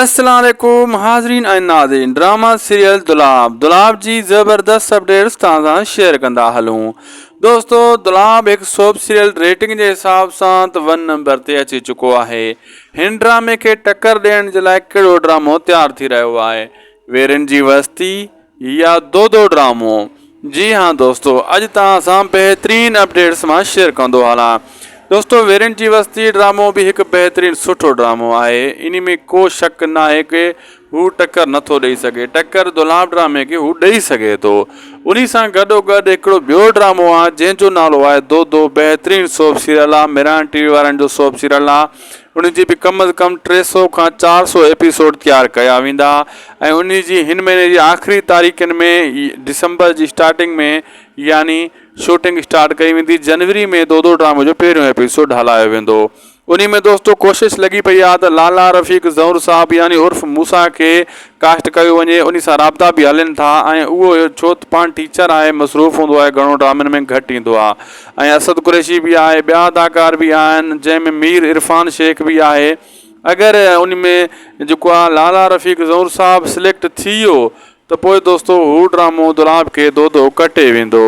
السلام عليڪم حاضرين ۽ ناظرين ڊراما سيريل دولاب دولاب جي زبردست اپڊيٽس توهان سان شيئر ڪندا هلون دوستو دولاب هڪ سوپ سيريل ريٽنگ جي حساب سان ته ون نمبر تي اچي چڪو آهي هن ڊرامي کي ٽڪر ڏيڻ جي لاء ڪهڙو ڊرامو تيار ٿي رهيو آهي ويرن جي وستي يا دودو ڊرامو جي ها دوستو اڄ توهان سان بهترين اپڊيٽس مان شيئر ڪندو هلان دوستو ويرين جي وستي ڊرامو به هڪ بهترين سٺو ڊرامو آهي انهي ۾ ڪو شڪ ناهي ڪي هو ٽڪر نٿو ڏئي سگهي ٽڪر دولاب ڊرامي کي هو ڏئي سگهي ٿو انهي سان گڏو گڏ هڪڙو ٻيو ڊرامو آهي جنهن جو نالو آهي دودو بهترين سوپ سيريل آهي ميران ٽي وي وارن جو سوپ سيريل آهي ان جي به ڪم از ڪم 300 کان 400 ايپيسوڊ تيار ڪيا ويندا ۽ ان جي هن مهيني جي آخري تاريخن ۾ ڊسمبر جي اسٽارٽنگ ۾ يعني شوٽنگ اسٽارٽ ڪئي ويندي جنوري ۾ دودو ڊرامي جو پهريون ايپيسوڊ هلايو ويندو انهي ۾ دوستو ڪوشش لڳي پئي آهي ته لالا رفيق زئور صاحب يعني عرف موسيٰ کي ڪاسٽ ڪيو وڃي انهي سان رابطا به هلن ٿا ۽ اهو ڇو ته پاڻ ٽيچر آهي مصروف هوندو آهي گهڻو ڊرامن ۾ گهٽ ايندو آهي ۽ اسد قريشي به آهي ٻيا اداڪار به آهن جنهن ۾ مير عرفان شيخ به آهي اگر ان ۾ جيڪو آهي لالا رفيق زئور صاحب سليڪٽ ٿي ويو ته پوء دوستو هو ڊرامو دولاب کي دودو ڪٽي ويندو.